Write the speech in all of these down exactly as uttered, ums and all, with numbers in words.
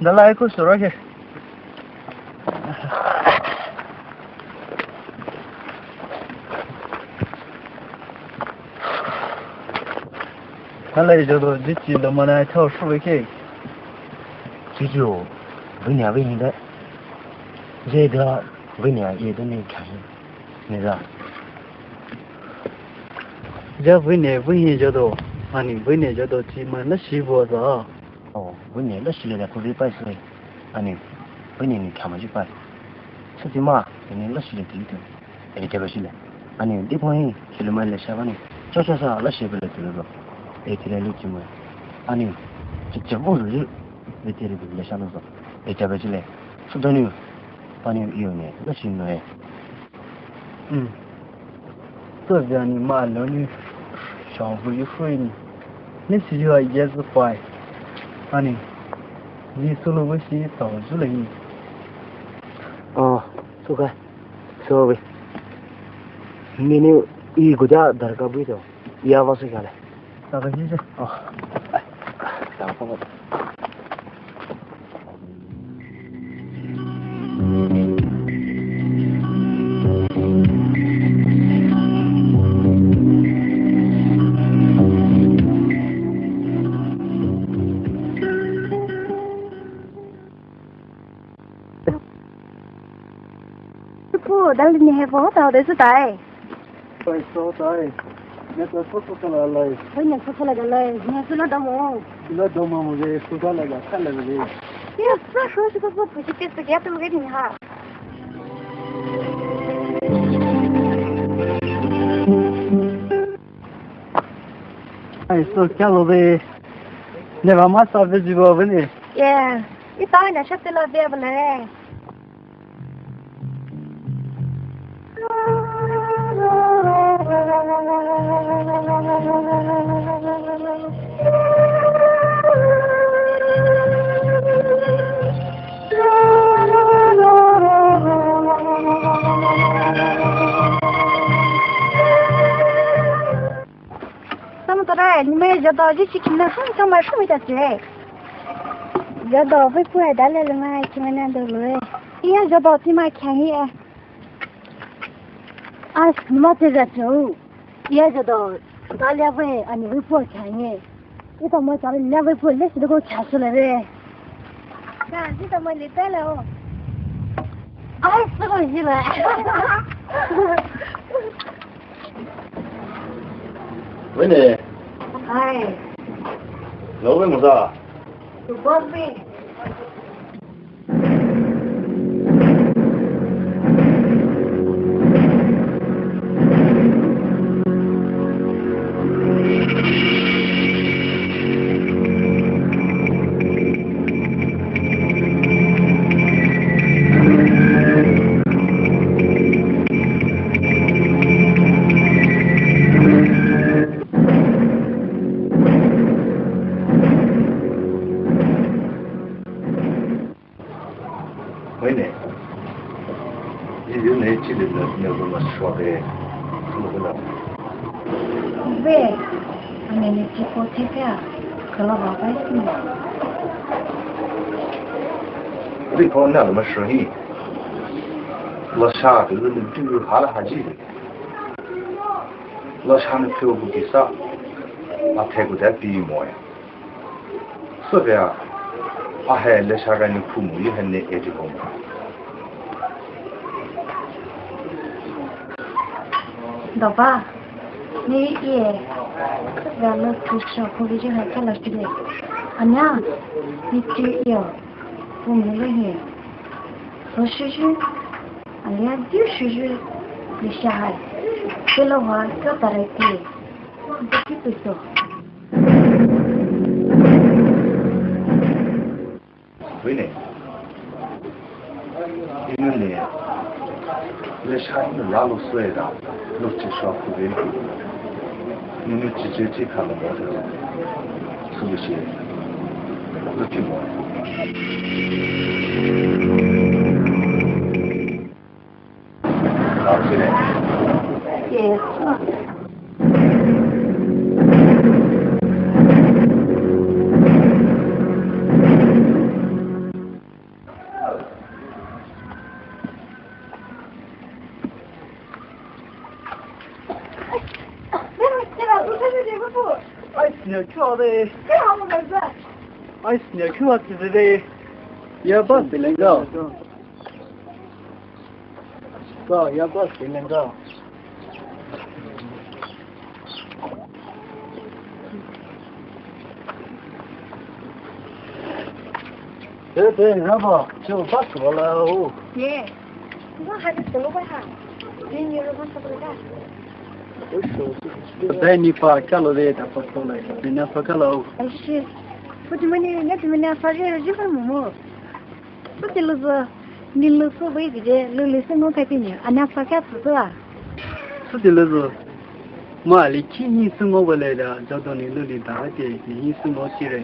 Dala ai ko sura ke. Hala ijo do jichi lo mana thao shu ke. Jijo, bunya bunya da. Je da bunya ye da ne kai. Ne da. Ja bunya bunya jo do. Ani bunya jo do chi ma na shi bo za. Oh, bunya la shi le da ko ri pai sui. Ani bunya ni kama ji pai. Sa ti ma, ni la shi le ti tu. E te ba shi le. Ani di po hi, shi le ma le sha ba ni. Cha cha sa la shi ba le tu lo. E ti le lu ti ma. Ani, cha cha mo lu. E ti le le sha lo. E te ba shi le. Su do ni. Pa ni yo ni, la shi no e. Mm. Tso zia ni ma lo ni shang fu yu fu ni. Ni si yu a ye zu pai. Ani. Ni su lo wi si tao zu le ni. Oh, su ka. Su wi. Ni ni i gu ja dar ka bui to. Ya va su ka le. Ta ka ji se. Oh. Ta ka. Pu, dal ni he po, tao de su tai. Pai so tai. Ne to so so la lai. Pai ne so so la lai. Ne so la da mo. La da mo mo de so la la ka la le. Ye so so so so pu ke so ya tu ge ni ha. Ai so kya lo de. Ne va ma sa ve ji bo ve ni. Ye. I ta na sha te la ve ba le. Tamo tore, ni mai jado ji chi kina ham tamo shumi ta se. Jado bai pu da le le mai chi mai na do le. Iya jado ti mai kya hi e. As ni ma te ja chu. Iya jado da le bai ani bai pu kya hi. Ita mo ta le bai pu le si do ko kya su le re. Ka ji ta mo le ta le o. Ai, so ko ji le. Wene. Hai. Lo we mo sa. Tu bos me. Amen ni chipo thepia, kala ba bai sima. Ri ko na lo ma shro hi. Lo sha de lu du ha la ha ji. Lo sha ni pyo bu ki sa. A the gu da pi mo ya. Sü vea, ahe le sha ga ni phu mu yi he ne e di ho ma. Daba, ni ye, ga le phu sha phu vi ji hai ka la shi de. Anya, ni ti ye, phu mu le ye. So shi shi, anya di shi shi, ni sha hai. Ke la wa ka ta re ti. Di ki phu so. Wene. Inu ne. Le sha inu la lo sue da. Lo chi shwa ku de. Inu chi chi chi ka lo mo de. Su de shi. Lo chi mo. Ai, senior, kyo de. Ai, senior, kyo de. Ya, ba, bilenga. Ka, ya bus ni nang ka. Te, te, na ba, cho bus wala o. Ye. Ba ha de solo ba ha. Ni ni ro ba sa ka. Te ni pa ka lo de ta pa ko le. Ni na pa ka lo. Ai shi. Ko ti mani, ya ti mani fa je ji fa mo mo. Sü ti lü zü, ni lü sü vei vei de, lü lü sü ngo kai pi ni, ana fa ka tsü tsü a. Sü ti lü zü, ma li ki ni sü ngo vei le da, jo do ni lü li da te, ni ni sü ngo chi re.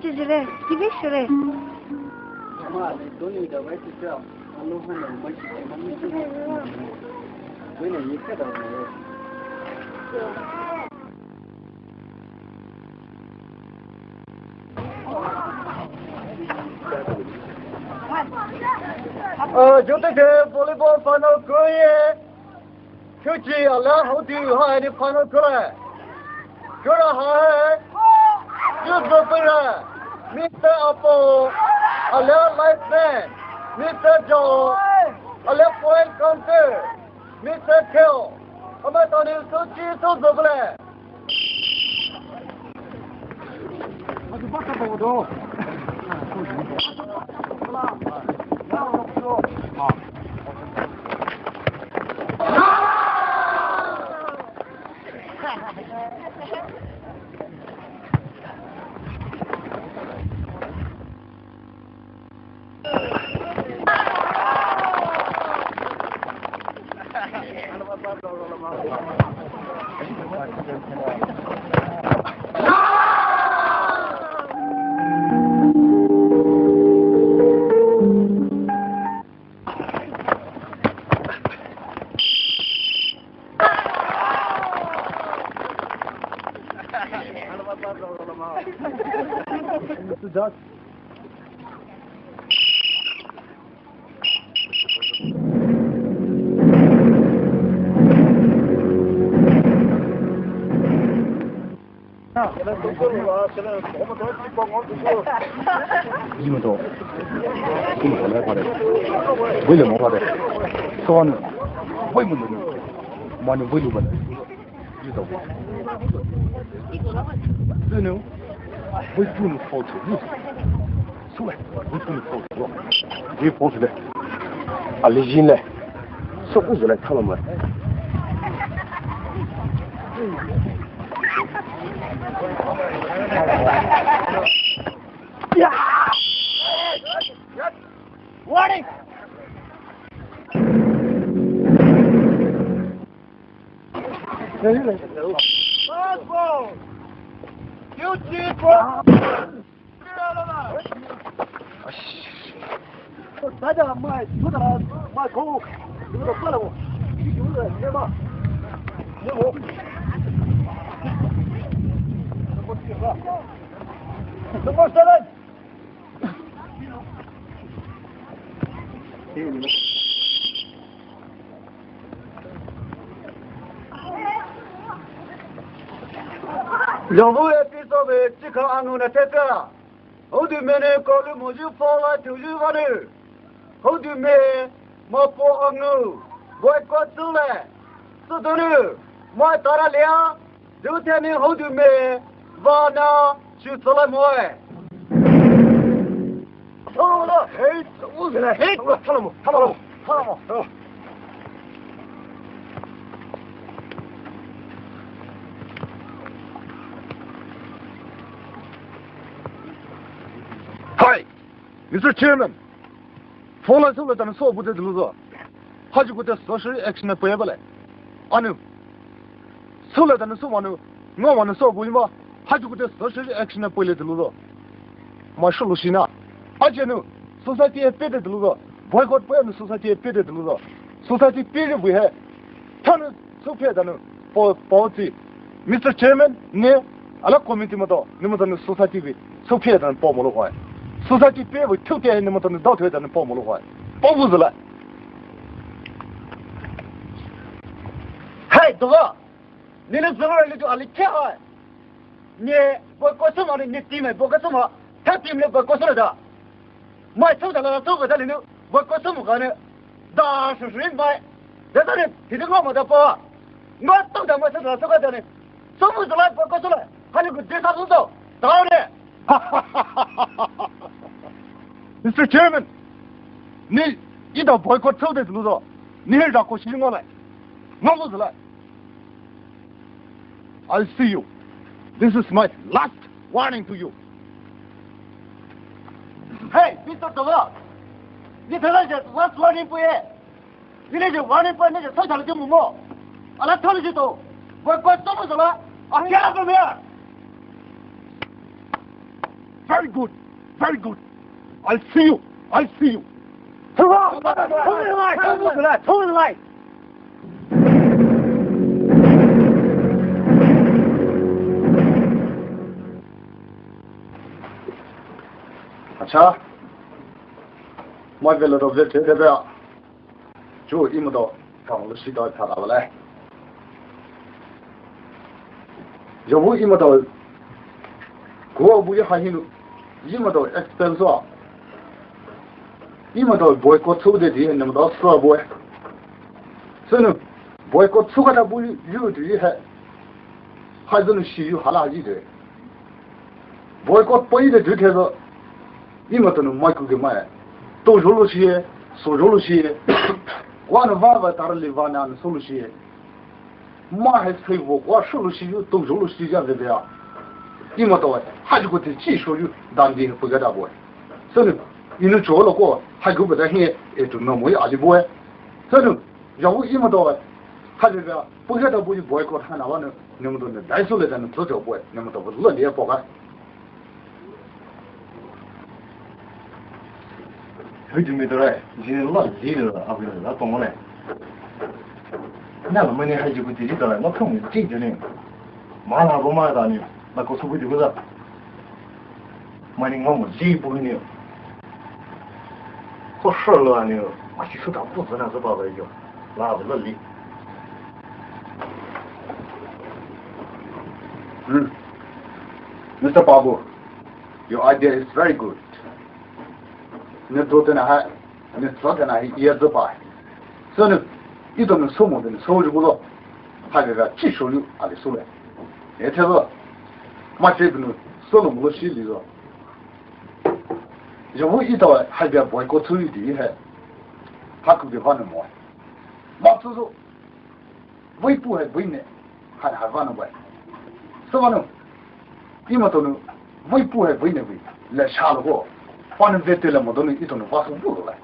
Jire, kibe shure. Uh, Jotake volleyball final kuye. Kuchi ala hoti ha ni final kure. Kura ha. Youth player. Mister Apo. Ala linesman. Mister Joe. Ala point counter. Mister Keo. Ama tani suchi su zobele. Sule, sule, sule. Ji pho sule. Ali jin le. Soku zule thalama. Ya! Warning! Fastball! Beautiful! Number seven. Jongbu episode chikha anu na teka. Hodi mene kolu moju fola tuju vanu. Hodi me mapo anu. Boycott sule. Sudunu. Mai tara lea. Duteni hodi me. Vana. Shu sule moe. Hey, hey, hey, tala mo, tala mo, tala mo. Hi, Mister Chairman. Phone line sou le tanu sou bu de lu zo. Haji ku de social action pe ba le. Anu. Sou le tanu sou manu. Ngo manu sou bu ma. Haji ku de social action pe le de lu zo. Ma shu lu shi na. Aje nu. Society e pe de lu zo. Boycott pe nu society e pe de lu zo. Society pe de bu he. Tanu Sou phe tanu, po, po ti. Mister Chairman, ne, ala committee mato, ne mato ne society bi, sou phe tanu po molo koi. Society pe bi, tu te ne mato ne dao te tanu po molo koi. Po bu zala. Hey, doga. Ne ne zama le tu ali kya hai. Ne, boycott sou ma ne, ne team hai, boycott sou ma. Ta team le boycott sou da. Mai sou da la sou ga da le ne, boycott sou ma ga ne. Da shu shu mai. Da da ne, ti de ngo ma da pa. Ngo tong da mai sou da sou ga da ne. Sou mu sou lai pa ko sou lai. Ha ne ku de sa sou sou. Da ne. Mister Chairman, ni ida boycott sou de lu do. Ni he da ko shi ngo lai. Ngo mu sou lai. I'll see you. This is my last warning to you. Hey, Mister Tova. Ni thela je last warning pu ye. Ni le je warning pu ne je thau thau je mu mo. Ala thau je to. Boycott sou mu sou la. A kya ko me. Very good. Very good. I'll see you. I'll see you. Throw in the light. Throw in the light. Throw in the light. Acha. Mai vela do vete de bea. Ju imaitao kang lu shi dai thara bale. Yabu imaitao. Ko bu ya ha hinu. Imaitao expel so. Imaitao boycott so de di ne maitao so boy. Sunu boycott so ka da bu yu di he. Hai zunu shi yu hala yi de. Boycott poi de du the zo. Imaitao nu mai ku ge mai. To jo lo shi ye, so jo lo shi ye. Wa na va va tar li va na so lo shi ye. Ma hai sai vo wa shu lo shi yu, to jo lo shi ya de ya. Imaitao hai ju ko te chi sho yu dan di pu ga da boy. Sunu inu cho lo ko hai gu ba da he e tu no mo ya ali boy. Sunu yabu imaitao hai de ya pu ga da boy boycott ha na wa ne maitao ne dai so le da ne to jo boy. Ne maitao lo le po ga. Hui ju mi to rai, ji ne la ji ne la, a bu la tong ne. Na la mai ne hai ji ku ti ji to rai, ma kong ji ji ne. Ma la bo ma da ni, la ko su bu ji ku za. Ma ni ngom ji bu ni. Ko sho lo ni, ma shi su da bu za na za ba ba yo. La bu la li. Hmm. Mister Pabu, your idea is very good. Ne do tena hai, ne do tena hai, iya do pa. So ne, ito ne so mo ne so ju lo. Ha ga ga chi sho yu a le so le. E te lo. Ma te ne so lo mo shi li lo. Yabu ito hai bia boycott so yu di he. Ha ku ge ha ne mo. Ma so so. Vei pu hai vei ne, hai hai va no bai. So va no, imaitao nu, vei pu hai vei ne vei, le sha lo go, pa ne ve te le maitao nu ito nu va so bu lo lai.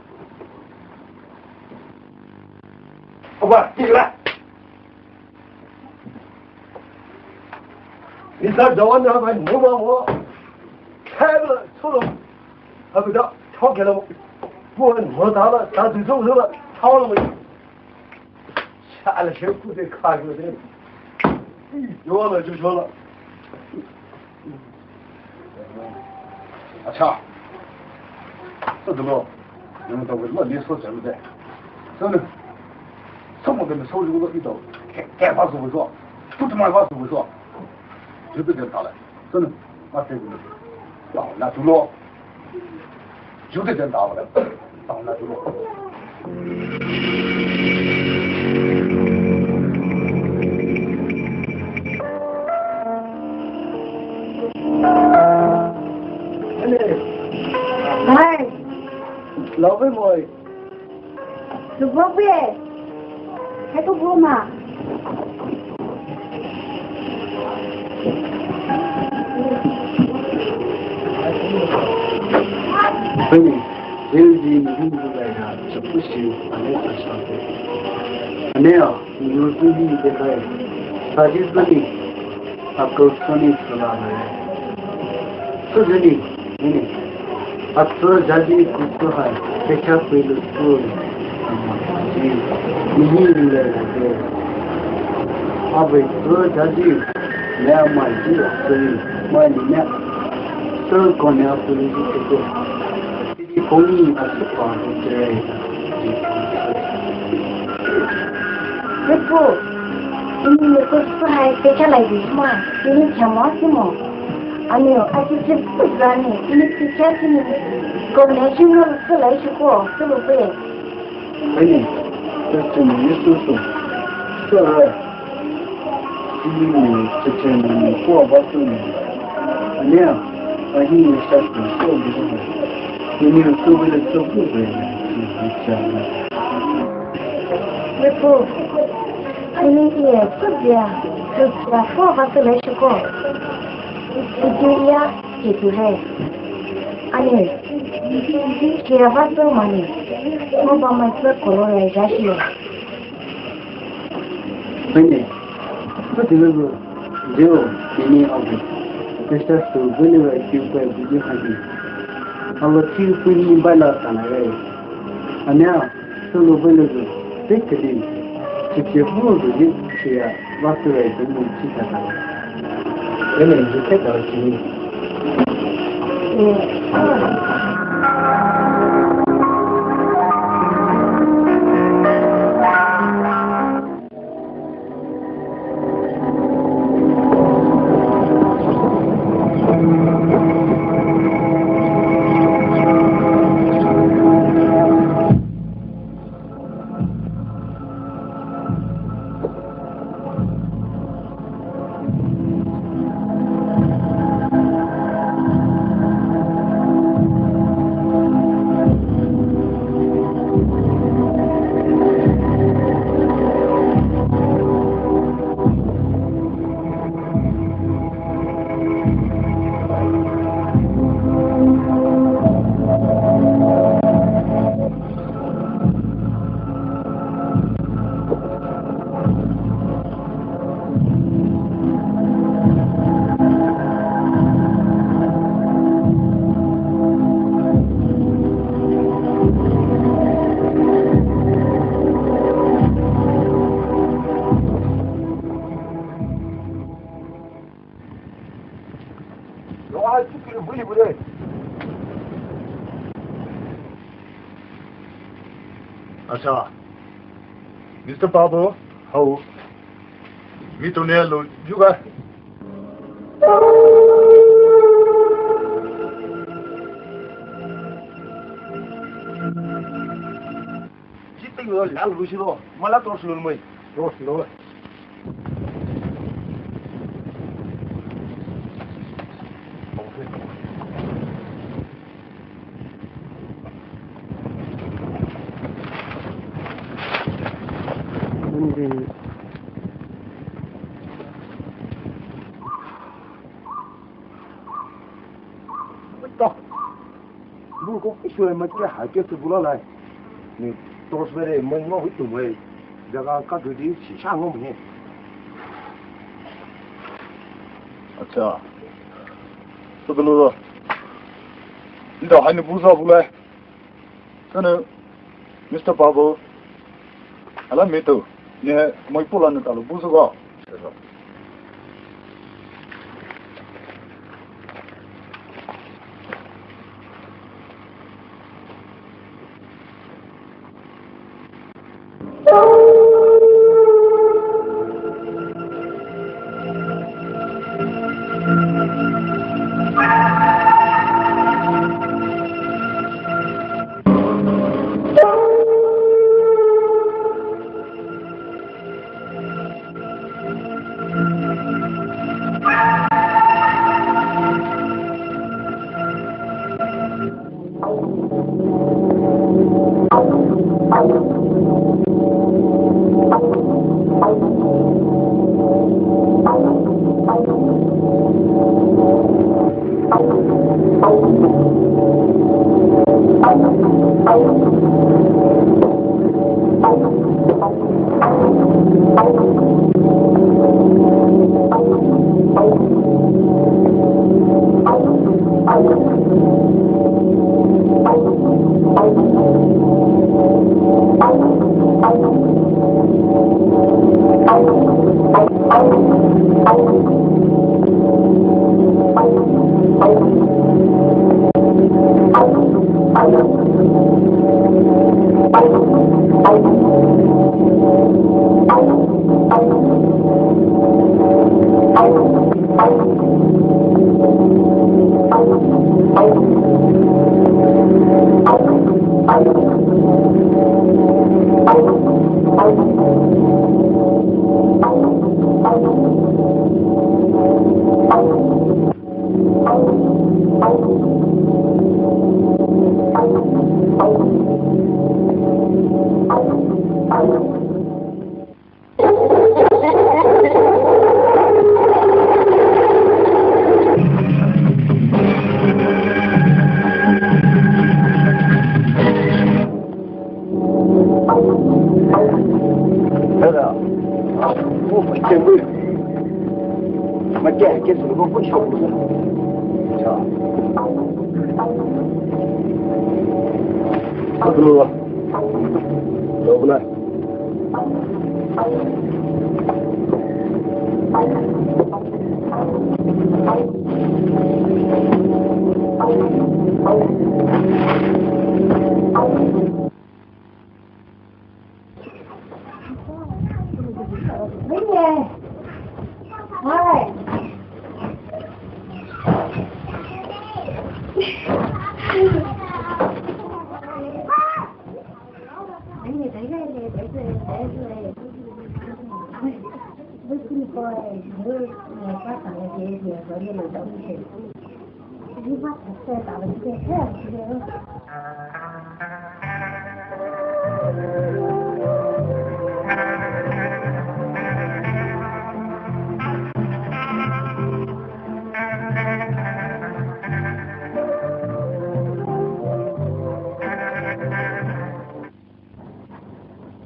Oba, ti la. Ni sa jawan na bai mo ma mo. Kai la, so lo. Abu da, chok ke la mo. Bu mo da la, da du zo la, chok la mo. Sha la shi ku de ka ku de. Yo la ju jo la. Acha. Sa de lo. Ni mo ta we lo ni so ja lu de. So ne. So mo de so ju lo ito. Ke ke ba so so. Tu tu ma ba so so. Ju de de ta la. So ne. Ma te ku. Tao na tu lo. Ju de den da ba. Tao na tu lo. Hai. Lao bei moi. Lu bo bie. Hai ko bo ma. Bini, bini ni bini bu lai na, sa pu si, ane sa sa. Ane a, ni lu tu ni de kai. Sa ji bini. Ako soni sula hai. Sujani, ini. Atso jadi kuku hai. Pecha pelu suli. Ama ji. Ini lule lule. Abe so jadi. Mea mai ji suli. Mai ni mea. So kone apuli ji kuku. Koni asupa hotere. Repo, ini ko sai te chalai di ma, ini chama simo. Ani o, asi si puzani, ini si chasini. Ko ne sino sulai shuko, sulupe. Ani, sasini yesusu. Sura. Ini ni, sasini ni, ko abasuni. Ania, ahi ni sasini, so busu. Ini so busu, so busu. Repo, ini iya, so dia, so dia, ko abasu lai shuko. Itu iya, itu hai. Ani, kira abasu mani. Mo ba mai so kolo ya jashi. Bene, so tilu, dio, ini abu. Mister Su bele wa kiu pa bele hadi. Alo chi puni bala tanare. Anya, solo bele zo. Tekedi. Chiche bu zo ye chia. Waktu rai tu mu chi tata. Ene, je keta chi. Acha, Mister Pabo, hao. Mi to ne lo juga. Jiteng lo lal rusi lo, mala torch lo mai. Torch lo. Tok. Bul ko isue ma ke ha ke tu bula lai. Ni torch bere mai ngo wi tu mai. Jaga ka du di si sa ngo mai. Acha. Tu bulu lo. Ni da hani bu sa bu lai. Sana, Mister Pabo, ala mi to, ne mai pula ne talo busu ko. Maike, ke sulu ko ko shop. Acha. Aduh. Lo bula.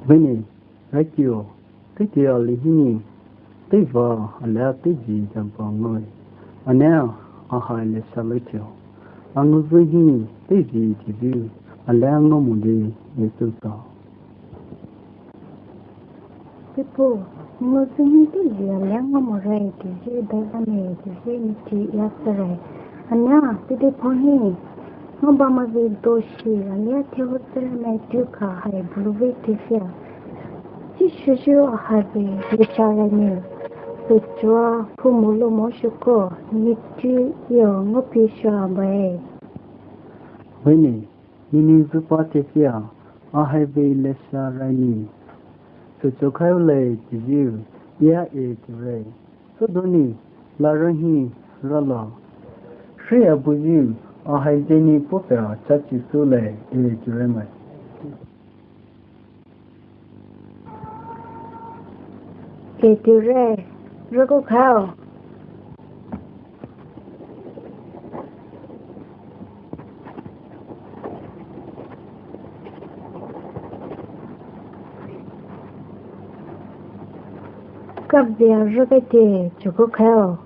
Vene, rakio, teitei ali hinou, teiva alia teizhi jamba ngao-e. Ana, ahai lesha loutio. Angao zü hinou teizhi teizhi alia ngaomo de, Yesu sa. Veipu, angao zü hinou teizhi alia ngaomo re teizhi dai ane teizhi niti ya sere. Ana, teitei pho hi ngaoba mazi doshi alia thehou sere mai tu kha hai buluve teisia. Chishuyu ahai vei lesha raini. Süchua phu molo mo shuko, niti yo ngaopi sha bae. Vene, nini züpa teisia, ahai vei lesha raini. Süchua khaiu le teizhiu, ia e ture. Südonou, larü hi ralo. Hriabuyu, ahai zeni popia chachi sule e ture mai. E ture, roko khao. Kapvei arüh kate chuko khao.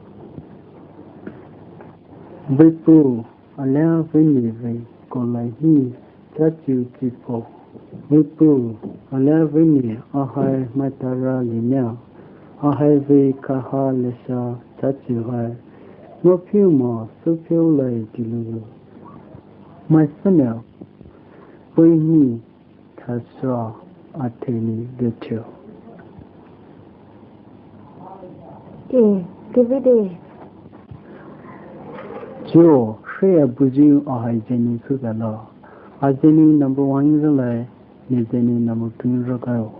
Veipu, alia vene vei kolai hi chachiu chipo. Veipu, alia vene ahai maitara linou. Ahai vei khaha lesha chachiu hai. Ngaopiu mo süpiu lai tilu. Maisünou. Vei hi thasho atheni decheo. E, David e. Chio, hriabuyu ahai zeni sudalo. Azeni number one zalai, ne zeni number two rakao.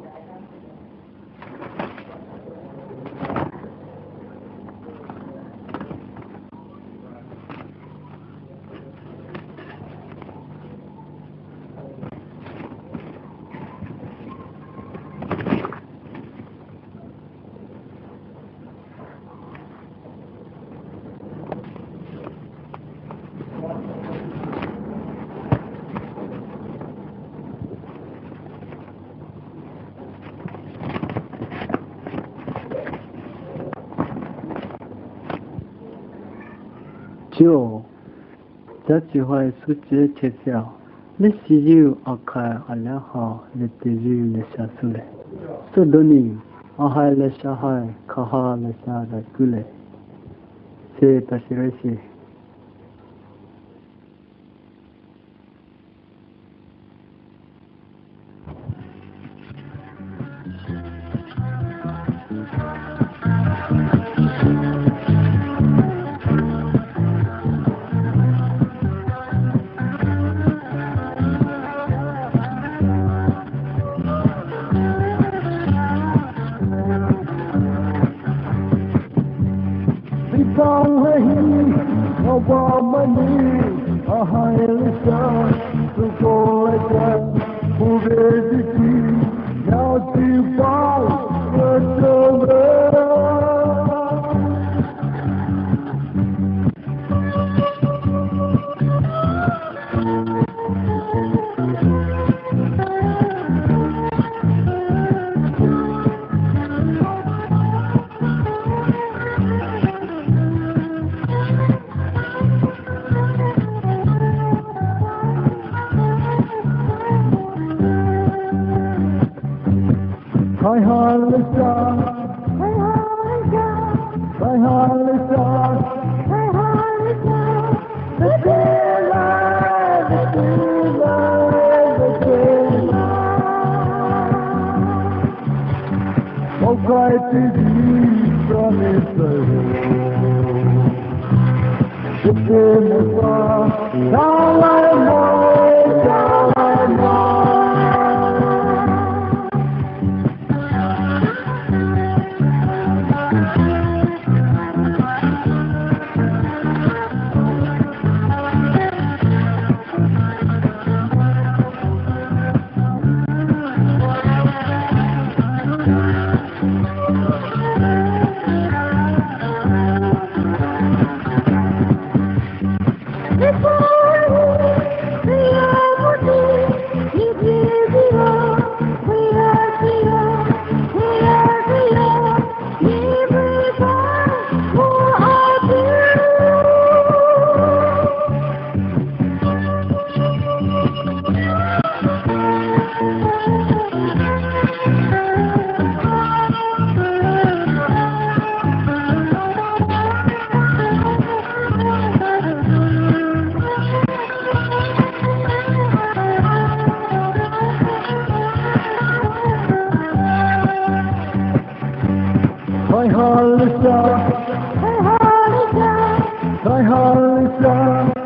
Chio, chachiu hai suche chesiao, leshiyu akhai alia ha, leteiyu lesha sule. Südonou, ahai lesha hai, khaha lesha daikule. Se tasire se. Hai hallelujah, hai hallelujah, hai hallelujah, hai hallelujah. Hai hallelujah, hai hallelujah, hai hallelujah.